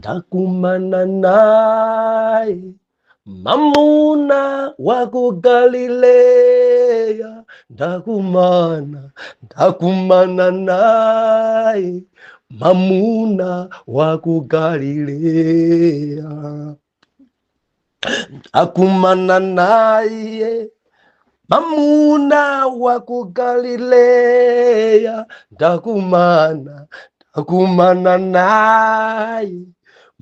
Ndakumana naye mamuna wa ku Galileya, ndakumana, ndakumana naye mamuna wa ku Galileya, ndakumana naye mamuna wa ku Galileya, ndakumana, ndakumana naye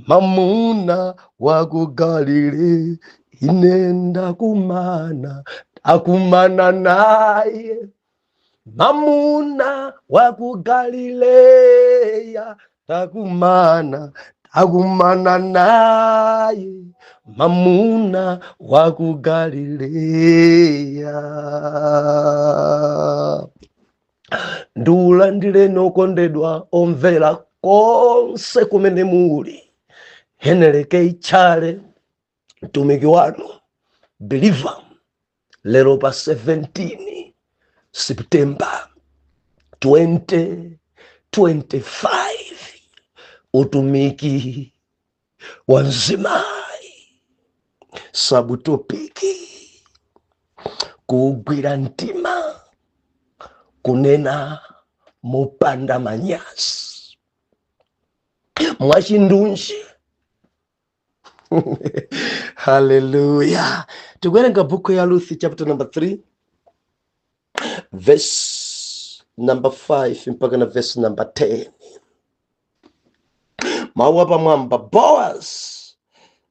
mamuna wa ku Galile, ine ndakumana, ndakumana naye mamuna wa ku Galileya, ndakumana, ndakumana naye mamuna wa ku Galileya. Ndiulandireni okondedwa omvera konse kumene muli. Heneleke Tchale, mtumiki wanu believer, lero pa 17 September 2025, utumiki wa mzimayi, subtopic kugwira mtima kunena mopanda manyazi mwachindunji. Haleluya! Tikuwerenga buku ya Ruth chapter number 3 verse number 5 mpaka na verse number 10. Mawu apamwamba, Boaz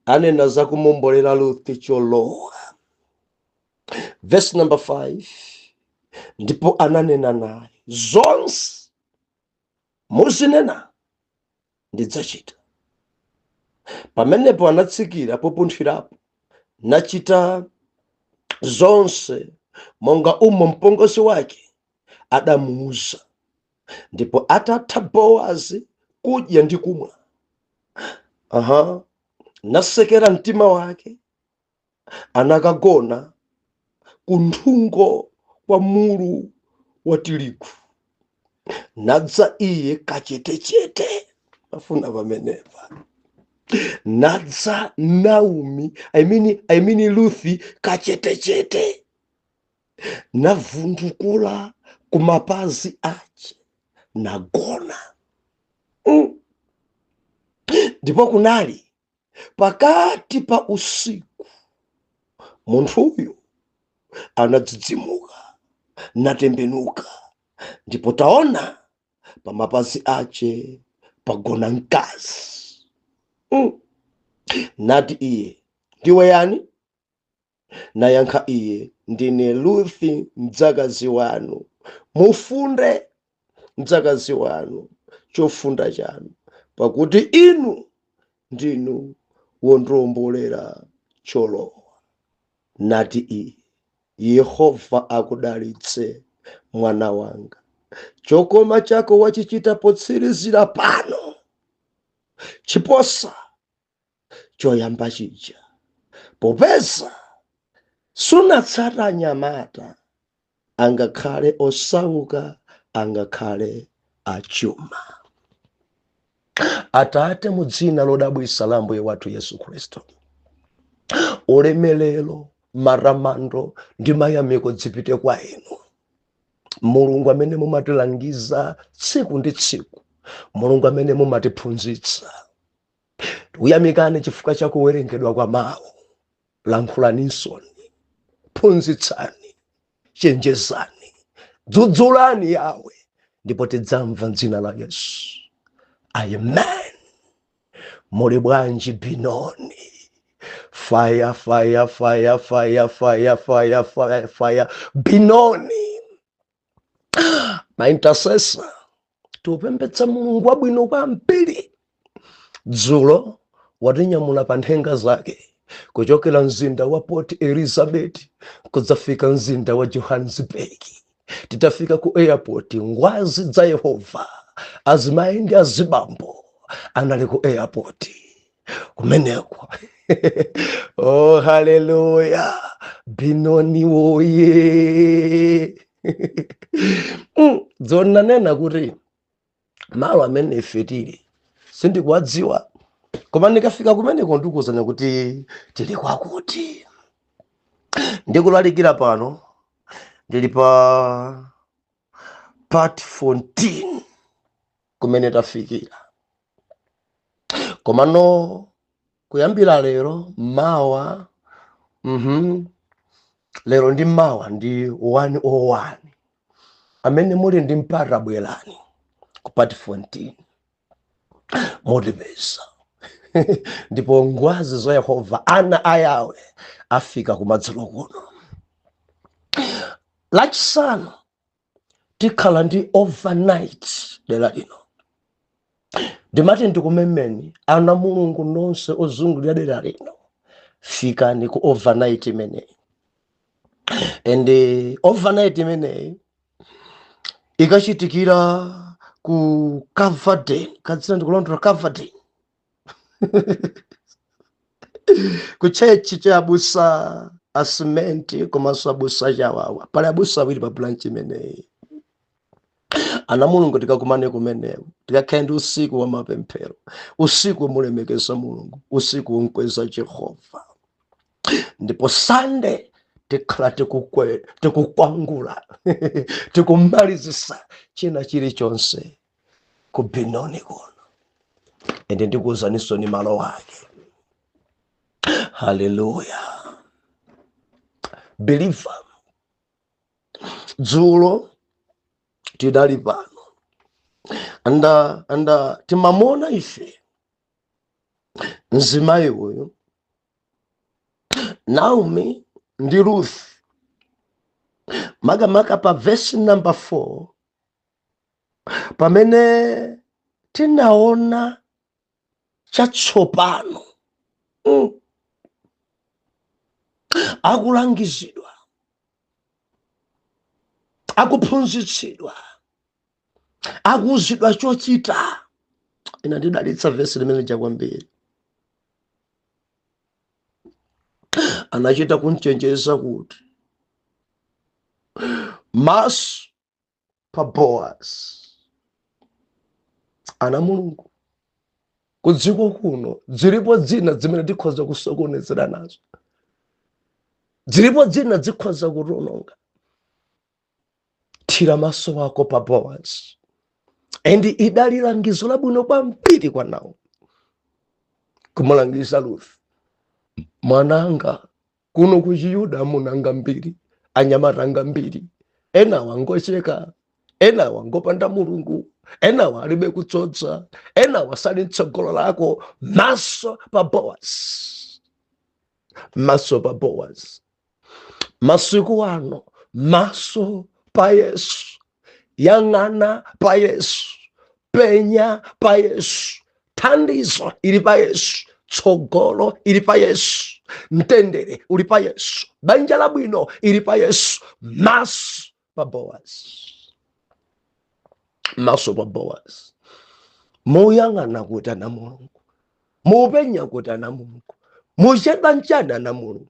anena za kumombolera Ruth cholowa. Verse number 5, ndipo ananena naye, zonse muzinena ndidzachita. Pamenepo anatsikira popunthirapo, nachita zonse monga umo mpongozi wake adamuuza. Ndipo atatha Bowazi kudya ndi kumwa, nasekera mtima wake, anakagona kunthungo kwa mulu wa tirigu. Nadza iye kachetechete, afuna pamenepa, nadza Naomi, I mean Ruthi, kachetechete, navundukula kumapazi ache, nagona. Ndipo kunali pakati pa usiku, munthuyu anadzidzimuka, natembenuka, ndipo taona, pamapazi ache pagona mkazi. Nati iye, ndiwe yani? Nayankha iye, ndine Ruthi mdzakazi wanu, mufunde mdzakazi wanu chofunda chanu, pakuti inu ndinu wondiwombolera cholowa. Nati iye, Yehova akudalitse, mwana wanga, chokoma chako wachichita potsirizira pano chiposa choyamba chija, popeza sunatsata anyamata, angakhale osauka, angakhale achuma. Atate, mu dzina lodabwisa la Ambuye wathu Yesu Khristu, ulemelero, maramando ndi mayamiko zipite kwa inu, Mulungu amene mumatilangiza tsiku ndi tsiku, Mulungu amene mumatiphunzitsa. Tikuyamikani chifukwa cha kuwerengedwa kwa mawu. Lankhulaninsoni, phunzitsani, chenjezani, dzudzulani Yawe, ndipo tidzamva m'dzina la Yesu, amen. Muli bwanji Binoni? Fire, fire, fire, fire, fire, fire, fire, fire, Binoni. Ma intercessor tikupembedza Mulungu wabwino kwambiri. Dzulo watinyamula pa nthenga zake kuchokera mzinda wa Port Elizabeth kudzafika mzinda wa Johannesburg. Titafika ku airport, ngwazi za Yehova, azimayi ndi azibambo anali ku airport kumeneko. Oh, haleluya! Binoni woye! Dzonanena kuti malo amene ife tili sindikuwadziwa. Koma ndikafika kumeneko ndikuwuzani kuti tili kwakuti. Ndikulalikira pano ndili pa part 14 kumene tafikira. Komano kuyambira lero mawa, lero ndi mawa ndi 101. Amene muli ndi mpata bwerani ku part 14, mutipeza. Ndipo ngwazi za Yehova, ana a Yawe, afika kumadzulo kuno. Lachisanu tikhala ndi overnight dera lino. Ndimati ndikumemeni ana Mulungu nonse ozungulira dera lino, fikani ku overnight imeneyi. And overnight imeneyi ikachitikira ku Coverdale, kadzina ndikulondola, Coverdale, ku church cha abusa a Simenti komanso abusa Chawawa. Pali abusa awiri pa branch imeneyi. Ana Mulungu, tikakumane kumeneko, tikakhale ndi usiku wa mapemphero, usiku womulemekeza Mulungu, usiku womkweza Jehova. Ndipo Sunday tikhala tikukwangula, tikumalizisa china chilichonse ku Benoni kuno. Ende ndikuwuzaninso ni malo ake. Haleluya. Believer, dzulo tidali pano anda timamona ife mzimayi uyu Naomi ndi Ruth, makamaka pa verse number 4, pamene tinaona chatsopano, Akulangizidwa, akuphunzitsidwa, akuuzidwa chochita. Ina ndidalitsa vesi limene lija kwambiri. Anachita kumchenjeza kuti maso pa Boaz. Ana Mulungu, kudziko kuno zilipo zina zimene tikhoza kusokonezera nazo, zilipo zina zikhoza kutiononga. Thira maso ako pa Boaz. And idali langizo labwino kwambiri kwa Naomi kumulangiza Ruth, mwananga, kuno ku Chiyuda amuna ngambiri, anyamata ngambiri, enawa ngocheka, enawa ngopanda Mulungu, enawa alibe kudzodza, enawa sali mtsogolo lako. Maso pa Boaz, maso pa Boaz. Masiku ano maso pa Yesu, yang'ana pa Yesu, penya pa Yesu. Thandizo ili pa Yesu, tsogolo ili pa Yesu, mtendere uli pa Yesu, banja labwino ili pa Yesu. Maso pa Boaz, maso pa Boaz. Muyang'ana kuti ana Mulungu, mupenya kuti ana Mulungu, muchedwa nchani ana Mulungu?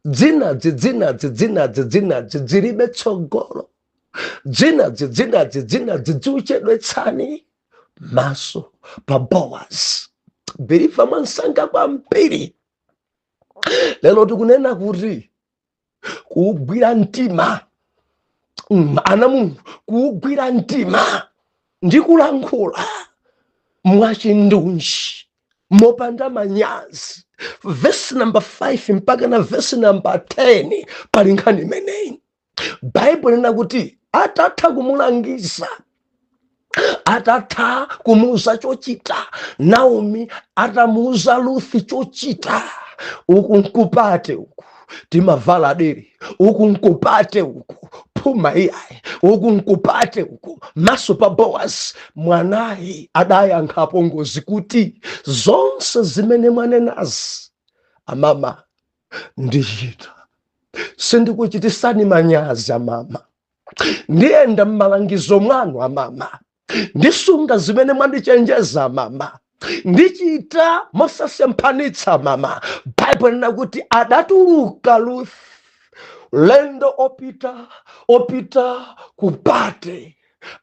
Dzinadzi, dzinadzi, dzinadzi, dzinadzi dzilibe tsogolo, dzinadzi, dzinadzi, dzinadzi dziuchedwetsani. Maso pa Boaz. Believer, mwansanga kwambiri lero tikunena kuti kuugwira mtima, ana Mulungu, kuugwira mtima ndi kulankhula mwachindunji mopanda manyazi. Verse number 5 mpaka na verse number 10 pali nkhani imeneyi. Baibulo linena kuti atatha kumulangiza, atatha kumuuza chochita, Naomi atamuuza Ruthi chochita, uku nkupate, uku timavala deri, uku nkupate, uku phuma iyayi, uku nkupate, uku maso pa Boaz. Mwanayi adayankhapo ngozi kuti zonse zimene mwanenazi amama ndichita, sindikuchitisani manyazi amama, ndiyenda mmalangizo mwanu amama, ndisunga zimene mwandichenjeza amama, ndichita mosasemphanitsa mama. Baibulo linena kuti adatuluka Ruth lendo opita kupate.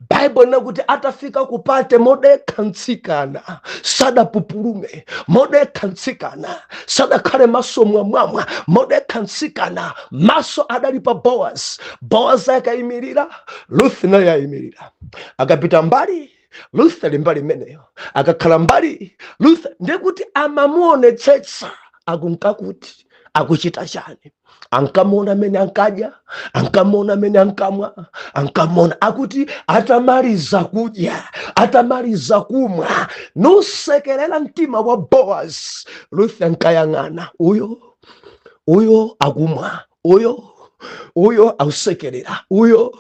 Baibulo linakuti atafika kupate, modekha mtsikana sadapupulume, modekha mtsikana sadakhale maso mwamwamwa, modekha mtsikana maso adali pa Boaz. Boaz akayimirira, Ruth naye ayimirira. Akapita mbali, Ruth ali mbali imeneyo. Akakhala mbali, Ruth, ndekuti amamuonetsetsa akunkakuti, akuchita chani. Ankamuona amene ankadya, ankamuona amene ankamwa, ankamuona. Akuti atamaliza kudya, atamaliza kumwa, nusekerera mtima wa Boaz, Ruth ankayang'ana uyo, uyo akumwa, uyo, uyo akusekerera, uyo,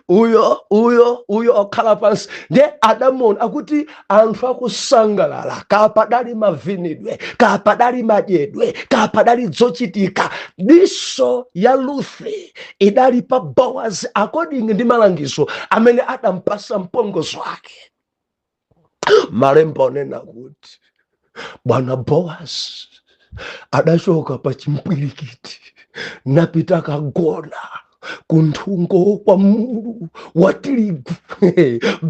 uyo, uyo, uyo akhala pansi. Ndiye adamuona. Akuti anthu akusangalala, kapadali mavinidwe, kapadali madyedwe, kapadali zochitika, diso ya Ruthe idali pa Boaz, according ndi malangizo amene adampasa mpongozi wake. Malemba onena kuti bwana Boaz adachoka pa chimpwirikiti napita kagona kunthungo kwa mulu wa tirigu.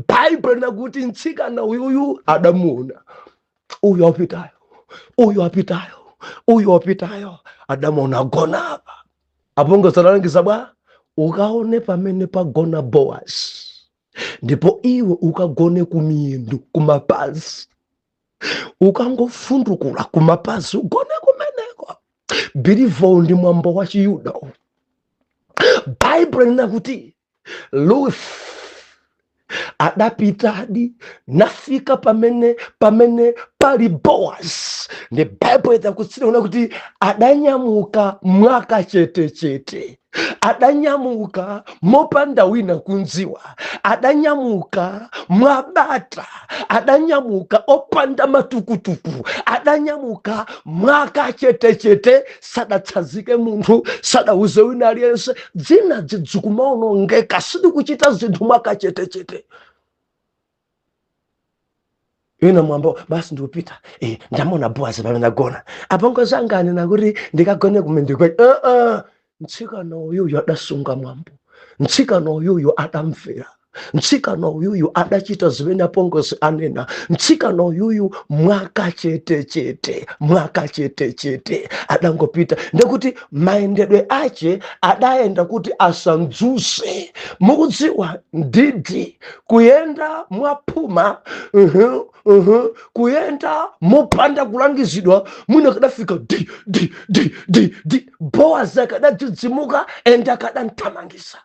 Baibulo nakuti mtsikana uyuyu adamuona uyu apitayo, uyu apitayo, uyu apitayo, adamuona agona apa. Apongozi analangiza bwa, ukaone pamene pagona Boaz, ndipo iwe ukagone kumiyendo, kumapazi, ukangofundukula kumapazi, ugone kumeneko. Bilivo ndi mwambo wa Chiyuda. Baibulo lina kuti Ruth adapitadi nafika pamene pali Boaz. Ndi Baibulo itakutsira kuti adanyamuka mwakachetechete, adanyamuka mopanda wina kundziwa, adanyamuka mwabata, adanyamuka opanda matukutuku, adanyamuka mwakachetechete, sadatsanzike munthu, sadauze wina aliyense. Dzina dzidzukumaonongeka sitikuchita zinthu mwakachetechete. Ina mwambo basi ndikupita, ndamona Boaz pamene agona, apongozi anga anena kuti ndikagone kumendikwe. Mtsikana uyuyu adasunga mwambo, mtsikana uyuyu adamvera, mtsikana uyuyu adachita zimene apongozi anena. Mtsikana uyuyu mwakachetechete, mwakachetechete adangopita, ndekuti mayendedwe ache adayenda kuti asamdzuse. Mukudziwa ndidi kuyenda mwaphuma, kuyenda mopanda kulangizidwa, mwina kadafika di di di di di, Boaz akadadzidzimuka ende akadamthamangisa.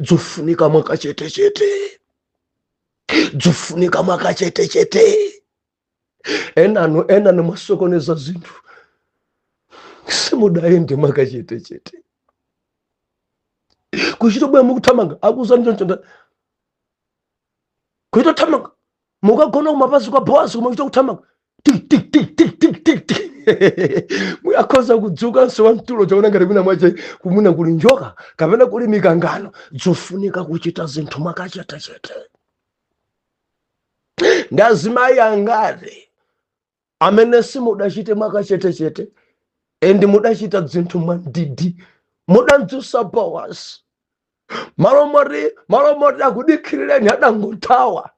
Dzofunika mwakachetechete, dzofunika mwakachetechete. Enanu, enanu mwasokoneza zinthu, simudayende mwakachetechete. Kuchita bwera mukuthamanga, akuzani choncho, kuchita kuthamanga mukagona kumapazi kwa Boazi, koma kuchita kuthamanga tik tik tik tik tik tik tik, muyakhoza kudzukanso wamtulo chaona ngati mwina mwache kumwina kuli njoka kapena kuli mikangano. Zofunika kuchita zinthu mwakachetechete. Ndi azimayi angati amene simudachite mwakachetechete and mudachita zinthu mwandidi, mudamdzutsa Boaz, malo moti akudikirireni, adangothawa,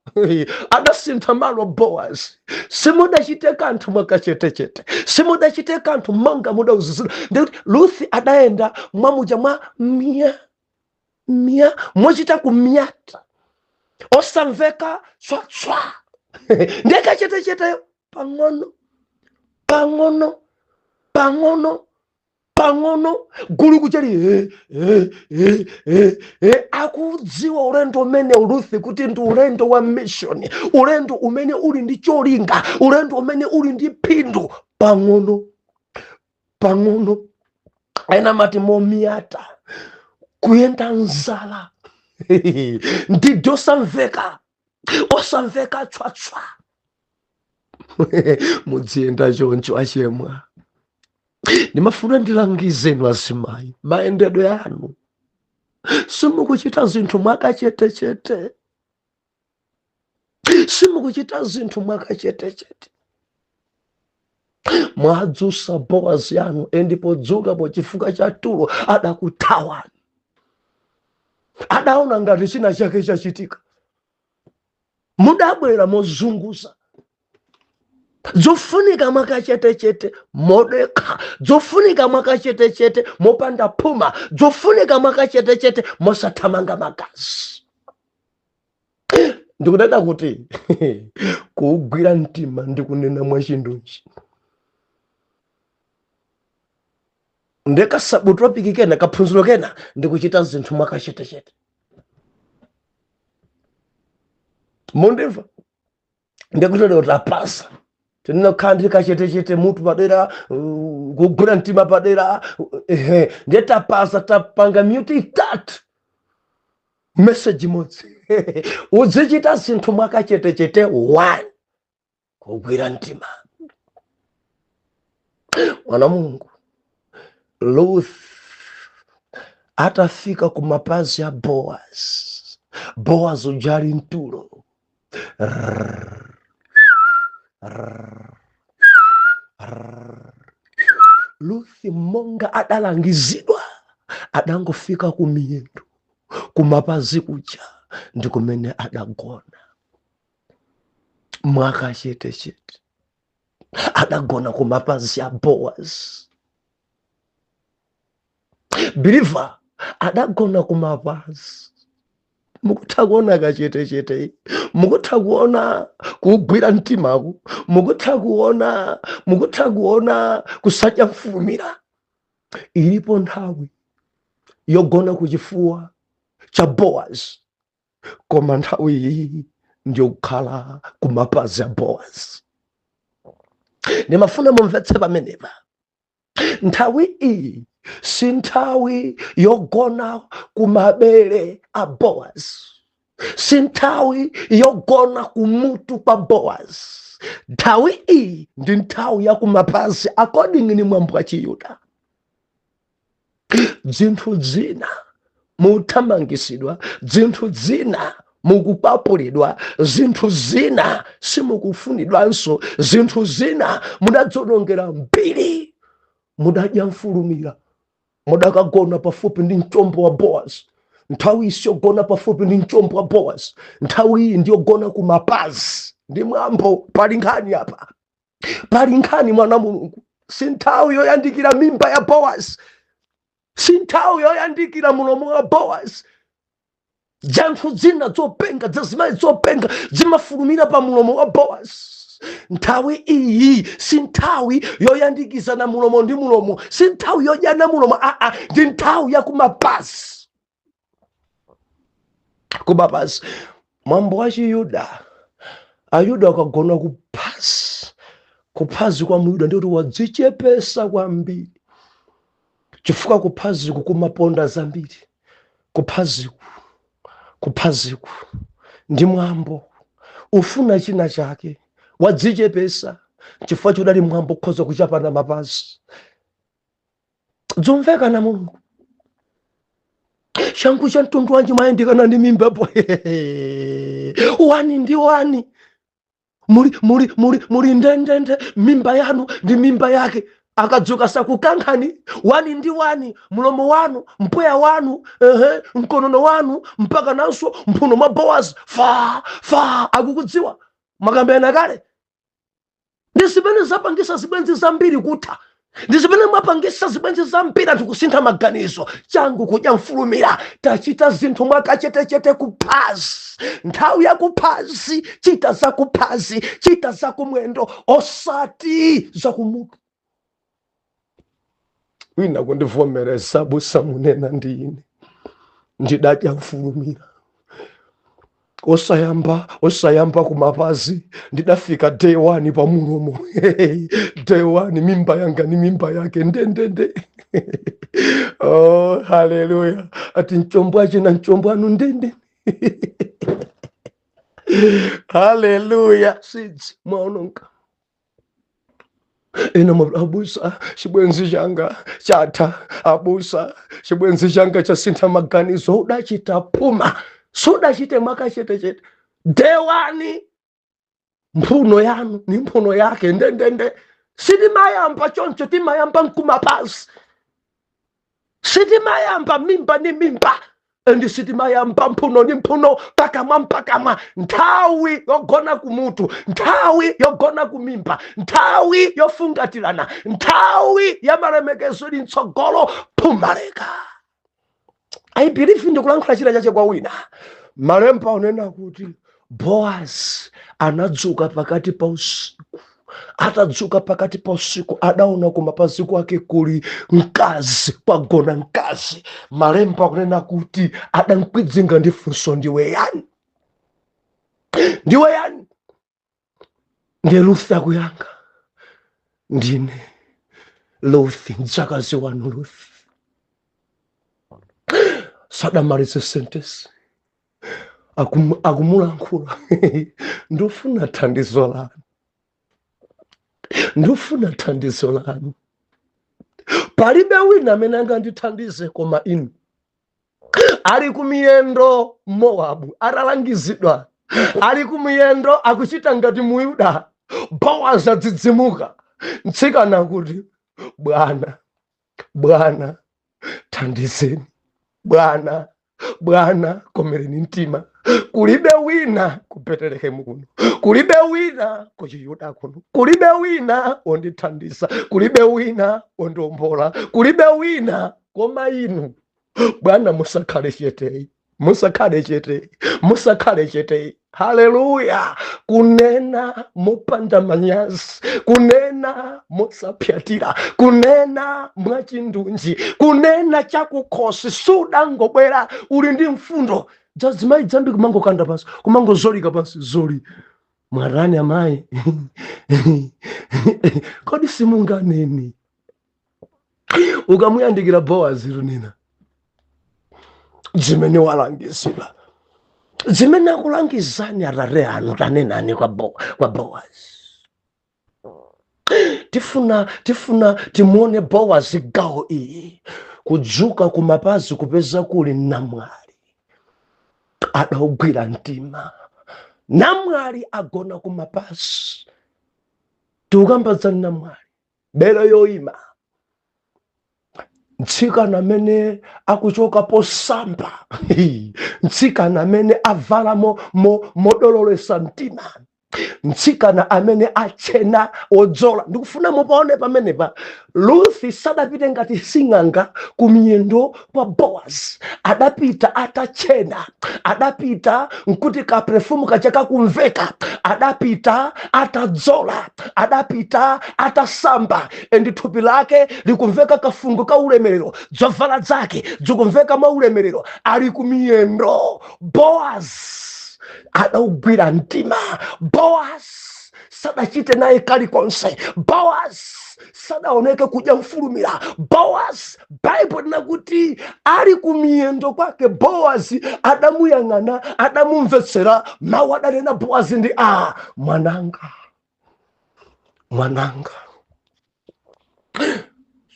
adasintha malo Boaz. Simudachite kanthu mwakachetechete, simudachite kanthu monga mudauzizira. Ndikuti Ruth adayenda mwamuja mwa mya mya, mochita kumyata, osamveka tswatswa, ndekachetechete, pang'ono pang'ono pang'ono pang'ono. Gulu kuchali he he he he he. Akudziwa ulendo umene Ruth kuti ndi ulendo wa mission, ulendo umene uli ndi cholinga, ulendo umene uli ndi phindu. Pang'ono pang'ono, ena mati momiyata, kuyenda mzala ndidi, osamveka, osamveka tswatswa. Mudziyenda choncho achemwa. Ndimafuna ndilangizenu azimayi, mayendedwe anu simukuchita zinthu mwakachetechete, simukuchita zinthu mwakachetechete. Mwadzusa Bowazi yanu, and podzukapo chifukwa cha tulo adakuthawani. Adaona ngati china chake chachitika. Mudabwera mozunguza, zofunika mwakachetechete, modekha, zofunika mwakachetechete, mopanda phuma, zofunika mwakachetechete, mosathamanga magazi. Ndikunena kuti kuugwira mtima ndikunena mwachindunji. Nde ka subtopic kena, kaphunziro kena, ndikuchita zinthu mwakachetechete. Mundimva? Ndikuti lero tapasa tinena kukhala ndi kachetechete, mutu padera, kugwira mtima padera. Ehe, ndiye tapasa, tapanga mitu itatu, message imodzi. Uzichita zinthu mwakachetechete. 1, kugwira mtima. Mwana Mulungu, Ruth atafika ku mapazi a Boaz, Boaz uja ali mtulo. Rrrr, rrrr, rrrr. Ruth monga adalangizidwa, adangofika ku miyendo, kumapazi kuja ndi kumene adagona mwakachetechete. Adagona kumapazi a Boaz. Believer, adagona kumapazi. Mukutha kuona kachetechete, mukutha kuona kugwira mtimaku, mukutha kuona kusadya mfulumira. Ilipo nthawi yogona kuchifuwa cha Boaz, koma nthawi iyi ndiyokhala kumapazi a Boaz. Ndimafuna mumvetse pamenepa. Nthawi iyi si nthawi yogona kumabere a Boaz, si nthawi yogona kumutu kwa Boaz. Nthawi iyi ndi nthawi ya kumapazi according ni mwambo wa Chiyuda. Zinthu zina muthamangisidwa, zinthu zina mukukwapulidwa, zinthu zina simukufunidwanso, zinthu zina mudadzonongera mbiri, mudadya mfulumira, mudakagona pafupi ndi mchombo wa Boaz. Nthawi iyi siyogona pafupi ndi mchombo wa Boaz, nthawi iyi ndiyogona kumapazi. Ndi mwambo, pali nkhani apa, pali nkhani. Mwana Mulungu, si nthawi yoyandikira mimba ya Boaz, si nthawi yoyandikira mulomo wa Boaz. Zanthu zina zopenga, zazimayi zopenga zimafulumira pa mulomo wa Boaz. Nthawi iyi si nthawi yoyandikizana mulomo ndi mulomo, si nthawi yodyana mulomo, aa, ndi nthawi ya kumapazi. Kumapazi, mwambo wa Chiyuda, Ayuda akagona kuphazi, kuphazi kwa Muyuda ndikuti wadzichepesa kwambiri, chifukwa kuphaziku kumaponda zambiri. Kuphaziku ndi mwambo ufuna china chake, wadzichepesa chifukwa chodali mwambo kukhoza kuchapana mapazi. Zomveka na Mulungu. Changu cha mtundu wanji mwayandikana ndi mimbapo wani ndi wani, muli ndendende, mimba yanu ndi mimba yake. Akadzuka sakukankhani, wani ndi wani, mulomo wanu, mpweya wanu, ehe, mkonono wanu, mpaka nanso mphuno mwa Boaz fa fa akukudziwa, mwakambirana kale. Ndi zimene zapangisa zibwenzi zambiri kutha, ndi zimene mwapangisa zibwenzi zambiri anthu kusintha maganizo, changu kudya mfulumira. Tachita zinthu mwakachetechete kuphazi. Nthawi ya kuphazi, chita zakuphazi, chita zakumwendo, osati zakumutu. Wina kundivomereza, busa munena ndi ine, ndidadya mfulumira, osayamba kumapazi, ndidafika day one pamulomo, day one mimba yanga ni mimba yake ndendende. Oh, haleluya! Ati mchombo achina mchombo anu ndende. Haleluya! Sidzi mwaononga. Ena abusa, chibwenzi changa chatha, abusa, chibwenzi changa chasintha maganizo. Udachita phuma, sudachite mwakachetechete. Day one mphuno yanu ni mphuno yake ndendende. Sitimayamba choncho, timayamba nkumapazi, sitimayamba mimba ni mimba. And sitimayamba mphuno ndi mphuno, pakamwa mpakamwa. Nthawi yogona kumutu, nthawi yogona kumimba, nthawi yofungatirana, nthawi ya malemekezo ili mtsogolo, phumaleka. I believe ndikulankhula china chache kwa wina. Malemba unena kuti Boaz anadzuka pakati pa usiku. Atadzuka pakati pa usiku, adaona kumapazi kwake kuli mkazi, kwagona mkazi. Malemba akunena kuti adamkwidzinga ndi funso, "Ndiwe yani? Ndiwe yani?" Ndiye Ruth akuyankha, "Ndine Ruth, mdzakazi wanu Ruth." Sadamalize sentence, akumulankhula, "Ndofuna thandizo lanu, ndofuna thandizo lanu. Palibe wina amene angandithandize koma inu." Ali kumiyendo Mowabu, atalangizidwa, ali kumiyendo, akuchita ngati Muyuda. Bowazi adzidzimuka, mtsikana kuti, "Bwana, bwana, thandizeni bwana, bwana, komereni mtima. Kulibe wina ku Betelehemu kuno, kulibe wina ku Chiyuda kuno, kulibe wina wondithandiza, kulibe wina wondiombola, kulibe wina koma inu bwana. Musakhale cheteyi, musakhale cheteyi, musakhale cheteyi." Haleluya! Kunena mopanda manyazi, kunena mosapyatira, kunena mwachindunji, kunena chakukhosi. Sudangobwera uli ndi mfundo dzazimayi dzambi kumangokanda pansi, kumangozolika pansi zoli. Mwarani amayi? Kodi simunganeni? Ukamuyandikira Bowazi, lunena zimene walangizidwa, zimene akulangizani atate anu, tanenani kwa Bowazi. Tifuna timuone Bowazi gawo iyi. Kudzuka kumapazi, kupeza kuli namwali, adaugwira mtima. Namwali agona kumapazi. Tikukambadza namwali, bere yoyima, mtsikana amene akuchoka posamba, mtsikana amene avala modololesa mtima, mtsikana amene achena, odzola. Ndikufuna mupaone pamenepa, Ruthi sadapite ngati sing'anga kumiyendo kwa Boaz. Adapita atachena, adapita nkuti ka perfume kacha kakumveka, adapita atadzola, adapita atasamba, and thupi lake likumveka kafungo ka ulemerero, zovala zake zikumveka mwa ulemerero. Ali kumiyendo, Boaz adaugwira mtima. Boaz sadachite naye kalikonse. Boaz sadaoneke kudya mfulumira. Boaz, Baibulo linakuti ali kumiyendo kwake, Boaz adamuyang'ana, adamumvetsera. Mawu adanena Boaz ndi a "Mwananga, mwananga,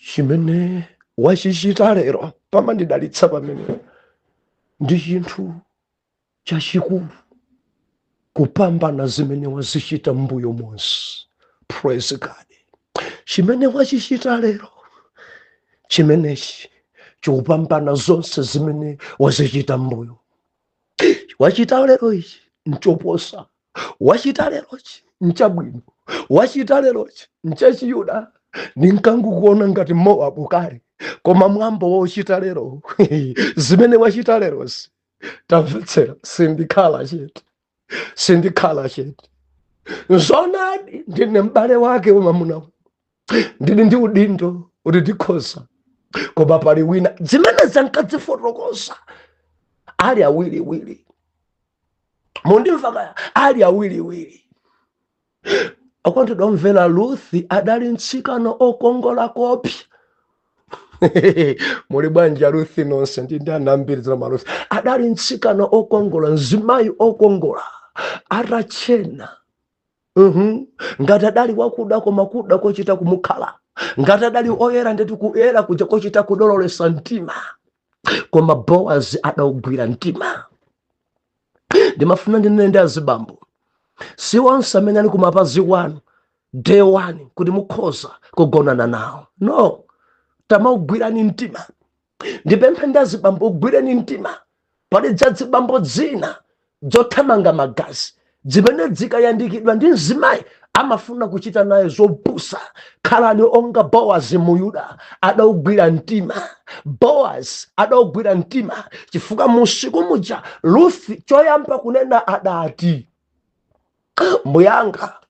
chimene wachichita lero pamandidalitsa pamene ndi chinthu chachikulu kupambana zimene wazichita mbuyo monse." Praise God. Chimene wachichita lero chimenechi chikupambana zonse zimene wazichita mbuyo. Wachita lero ichi nchoposa, wachita lerochi nchabwino, wachita lerochi nchachiyuda. Ndinkangukuona ngati Mowabu kale, koma mwambo wochita lero, zimene wachita lerozi, tamvetsera, sindikhala chete, sindikhala chete. Nzonadi ndine m'bale wake wamamuna, ndili ndi udindo kuti ndikhoza, koma pali wina. Zimene zankadzifotokoza ali awiriwiri, mundimva kaya? Ali awiriwiri. Akondedwa omvera, Ruthi adali mtsikana okongola kopsa. Muli bwanji Aruthi nonse? Ndi ana ambiri zina maruthi. Adali mtsikana okongola, mzimayi okongola, atachena. Ngati adali wakuda, koma kuda kochita kumukhala. Ngati adali oyera, ndeti kuyera kuja kochita kudololesa mtima. Koma Boazi adaugwira mtima. Ndimafuna ndinene ndi azibambo, si onse amene ali kumapazi kwanu day one kuti mukhoza kugonana nawo. No, tamaugwirani mtima. Ndipemphe ndi azibambo, ugwireni mtima. Pali dzadzibambo dzina dzothamanga magazi dzimene dzikayandikidwa ndi mzimayi amafuna kuchita naye zopusa. Khalani onga Boazi Muyuda, adaugwira mtima. Boazi adaugwira mtima chifukwa musiku muja Ruth choyamba kunena adati, mbuyanga,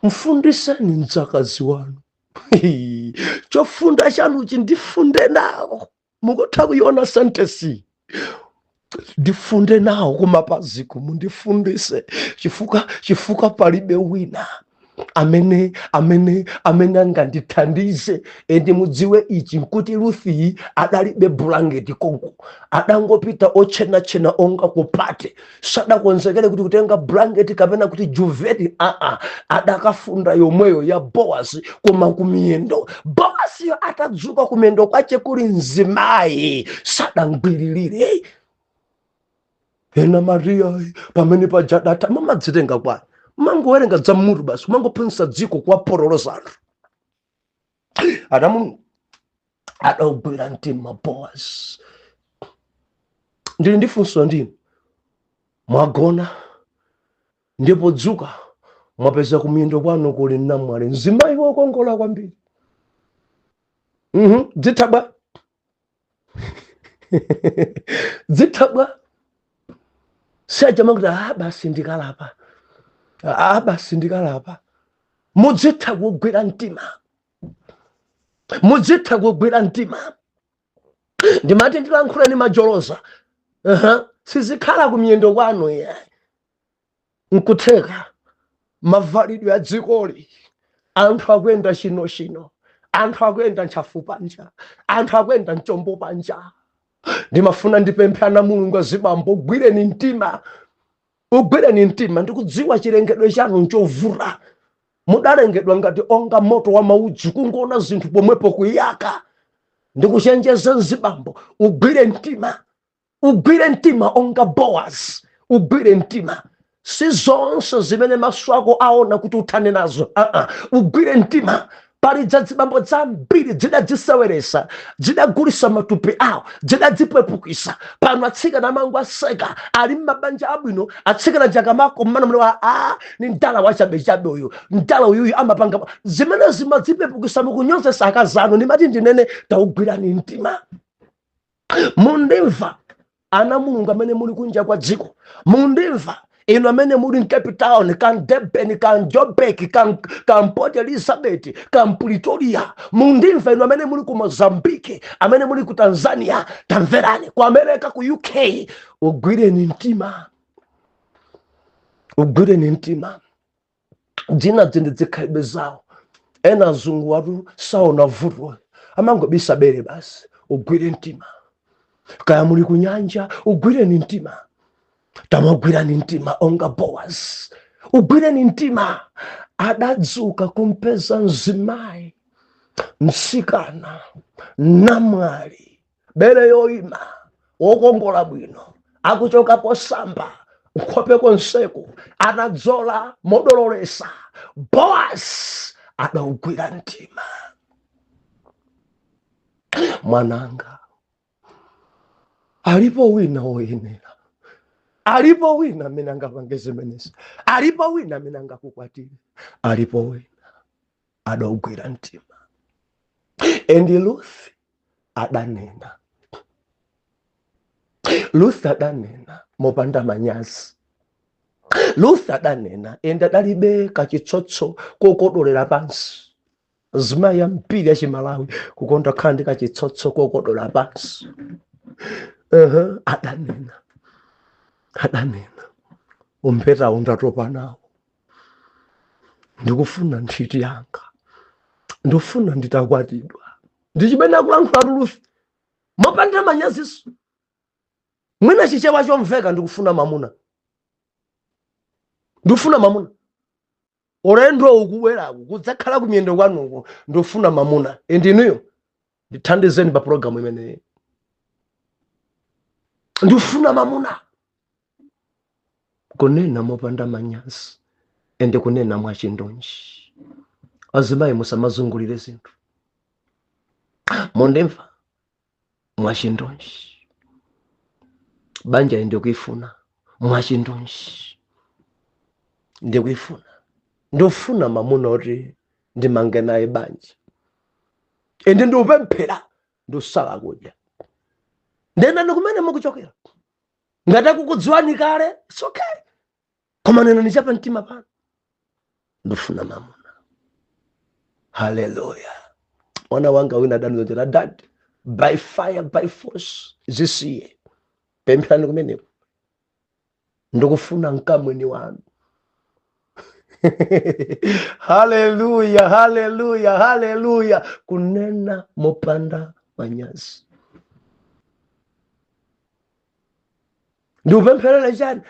mfundiseni mdzakazi wanu, chofunda chanuchi ndifunde nawo. Mukutha kuiona sentence, ndifunde nawo kumapaziku, mundifundise chifukwa palibe wina amene angandithandize. And mudziwe ichi, nkuti Ruthiyi adalibe bulangeti konko, adangopita otchenachena onga ku party, sadakonzekere kuti kutenga bulangeti kapena kuti duvet. Aa, adakafunda yomweyo ya Boazi, koma kumiyendo. Boaziyo atadzuka, kumiyendo kwache kuli mzimayi, sadangwiririre. Ena Mariya pamene pajadata mamadzitenga kwani, mangowerenga za mutu basi, mangophunzitsa dziko kuwaporoloza anthu. Adamu adaugwira mtima Boaz. Ndili ndi funso ndinu: mwagona ndipo dzuka, mwapeza kumiyendo kwanu kuli namwali, mzimayi wokongola kwambiri. Dzithabwa, dzithabwa siachama kuti ah, basi ndikalapa, ah, basi ndikalapa. Mudzitha kugwira mtima, mudzitha kugwira mtima. Ndimati ndilankhuleni majoloza. Sizikhala kumiyendo kwanu ye. Nkutheka mavalidwe a dzikoli, anthu akuyenda chinochino, anthu akuyenda ntchafu panja, anthu akuyenda mchombo panja. Ndimafuna ndipemphe ana Mulungu, azibambo, ugwireni mtima, ugwireni mtima. Ndikudziwa chilengedwe chanu nchovuta, mudalengedwa ngati onga moto wa maudzu, kungoona zinthu pomwepo kuyaka. Ndikuchenjeza mzibambo, ugwire mtima, ugwire mtima onga Boaz, ugwire mtima. Si zonse zimene maso ako aona kuti uthane nazo. Ugwire mtima. Pali dzadzibambo zambiri zidadziseweresa, zidagulisa matupi awo, zidadzipepukisa. Pano atsikana amango aseka, ali mmabanja abwino. Atsikana jakamako mmana mune wa a ni mdala wachabechabe uyu, mdala uyuyu amapanga zimene zimadzipepukisa, mukunyozesa akazanu. Ndimati ndinene, taugwirani mtima. Mundimva ana Mulungu amene muli kunja kwa dziko? Mundimva inu amene muli mCape Town, kan Durban, kan Joburg, kan Port Elizabeth, kan Pretoria? Mundimva inu amene muli ku Mozambique, amene muli ku Tanzania? Tamverani, ku America, ku UK, ugwireni mtima, ugwireni mtima. Dzina dzindi zikhalidwe zawo, ena azungu watu saona vuto, amangobisa bere basi. Ugwire mtima. Kaya muli kunyanja, ugwireni mtima, tamagwirani mtima onga Boaz, ugwireni mtima. Adadzuka kumpeza mzimayi, mtsikana, namwali, bere yoima, wokongola bwino, akuchoka kosamba, nkhope konseku atadzola modololesa. Boaz adaugwira mtima. Mwananga, alipo wina woyenera, alipo wina amene angapange zimenezi, alipo wina amene angakukwatire, alipo wina. Adaugwira mtima. And Ruth adanena, Ruth adanena mopanda manyazi. Ruth adanena, and adalibe kachitsotso kokodolera pansi. Zimayi ambiri achimalawi kukonda kukhala ndi kachitsotso kokodola pansi. Adanena, adanena, umpetawu ndatopa nawo, ndikufuna nthiti yanga, ndikufuna nditakwatidwa. Ndi chimene akulankhula Ruth mopanda manyaziso, mwina Chichewa chomveka, ndikufuna mamuna, ndikufuna mamuna. Ulendo ukubweraku kudzakhala kumiyendo kwanuko, ndikufuna mamuna. Endinuyo ndithandizeni pa pulogalamu imeneyi, ndikufuna mamuna. Kunena mopanda manyazi and kunena mwachindunji. Azimayi, musamazungulire zinthu. Mundimva? Mwachindunji. Banja ndikuifuna mwachindunji, ndikuifuna, ndofuna mamuna oti ndimange naye banja, ende ndiupemphera, ndiusala kudya. Nenani kumene mukuchokera. Ngati akukudziwani kale, it's okay, koma nenani chapa mtima pano, ndifuna mamuna. Haleluya! Mwana wanga wina adanizonjera, "Dad, by fire by force, zisiye, pempherani kumeneko, ndikufuna mkamwini wanu." Haleluya, haleluya, haleluya! Kunena mopanda manyazi. Ndiupempherere chani?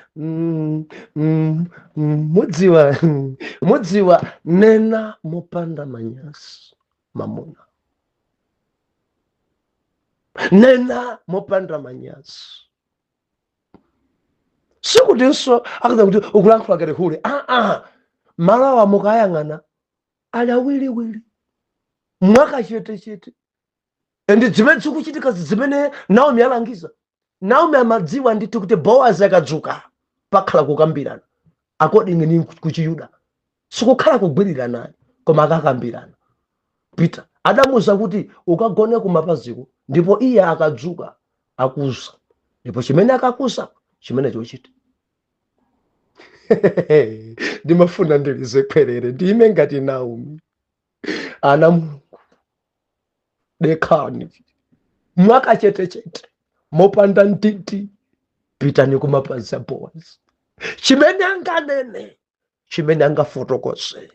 Mudziwa, mudziwa. Nena mopanda manyazi, mamuna. Nena mopanda manyazi. Sikutinso akuza kuti ukulankhula ngati hule. Aa, malo awa mukayang'ana ali awiriwiri mwakachetechete, and zimene zikuchitika, zimene Naomi alangiza. Naomi amadziwa ndithu kuti Boazi akadzuka pakhala kukambirana. According ni kuchiyuda, sikukhala kugwirirana, koma akakambirana. Peter adamuza kuti ukagone kumapaziko, ndipo iye akadzuka akuza, ndipo chimene akakuza, chimene chochita. Ndimafuna ndilize khwerere, ndime ngati Naomi. Ana Mulungu, dekhani mwakachetechete, mopanda mtiti, pitani kumapazi a Boazi. Chimene anganene, chimene angafotokoze,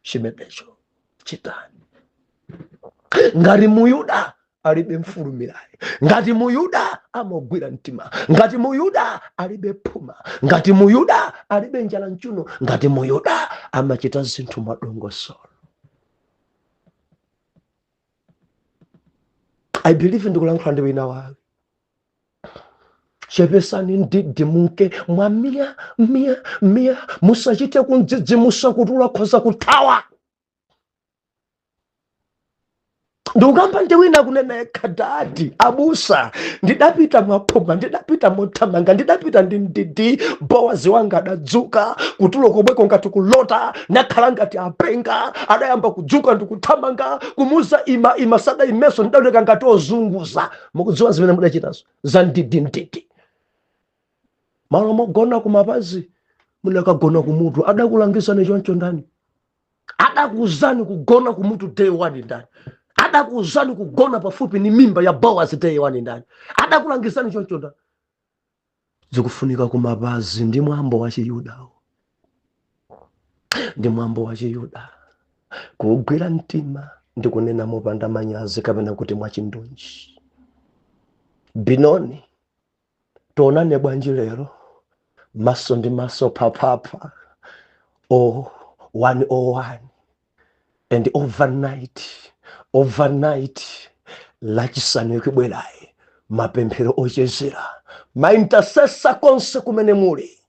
chimenecho chitani. Ngati Muyuda alibe mfulumirayi, ngati Muyuda amagwira mtima, ngati Muyuda alibe phuma, ngati Muyuda alibe njala mchuno, ngati Muyuda amachita zinthu mwadongosolo. I believe ndikulankhula ndi wina wake. Chepesani ndidi, munke mwa miya miya miya, musachite kundzidzimusa kuti ulakhoza kuthawa. Ndikukamba ndi wina kunena yekha, "Dadi, abusa, ndidapita mwaphuma, ndidapita mothamanga, ndidapita ndi ndidi. Bowazi wanga adadzuka kutulo komweko ngati kulota, nakhala ngati apenga. Adayamba kudzuka ndikuthamanga, kumuza ima ima, sadaimenso. Ndidaoneka ngati ozunguza." Mukudziwa zimene mudachitazo za ndidi ndidi? Malo mogona kumapazi, munakagona kumutu. Adakulangizani choncho ndani? Adakuuzani kugona kumutu day one ndani? Adakuuzani kugona pafupi ni mimba ya Boaz day one ndani? Adakulangizani choncho ndani? Zikufunika kumapazi. Ndi mwambo wa Chiyudawo, ndi mwambo wa Chiyuda kuugwira mtima ndi kunena mopanda manyazi, kapena kuti mwachindunji. Binoni, tionane bwanji lero, maso ndi maso, phaphapha o 101 and overnight, overnight Lachisanu ikubwerayi, mapemphero ochezera ma intercessor konse kumene muli,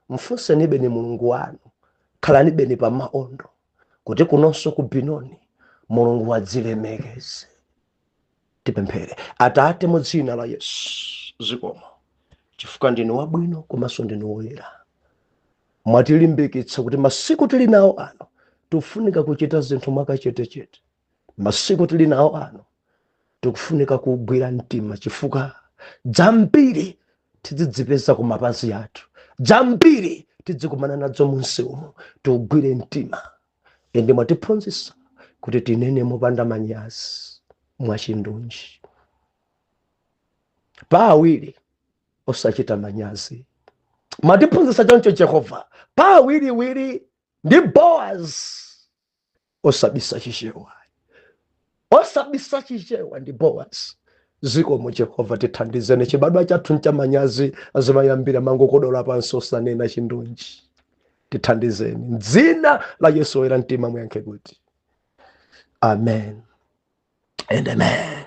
mfunsenibe ni Mulungu wanu, khalanibeni pa maondo kuti kunonso ku Binoni Mulungu wadzilemekeze. Tipemphere. Atate, mu dzina la Yesu, zikomo chifukwa ndinu wabwino komanso ndinu woyera. Mwatilimbikitsa kuti masiku tili nawo ano tikufunika kuchita zinthu mwakachetechete. Masiku tili nawo ano tikufunika kugwira mtima, chifukwa dzambiri tidzidzipeza ku mapazi athu, dzambiri tidzikumana nadzo munsi umu. Tiugwire mtima. Ende mwatiphunzitsa kuti tinene mopanda manyazi, mwachindunji, pa awiri osachita manyazi. Mwatiphunzitsa choncho Jehova, pa awiriwiri ndi Boaz, osabisa Chichewa, osabisa Chichewa ndi Boaz. Zikomo Jehova, tithandizeni. Chibadwa chathu nchamanyazi, azimayambira mangokodola pansi osanena chindunji. Tithandizeni mdzina la Yesu. Woyera mtima muyankhe kuti amen and amen.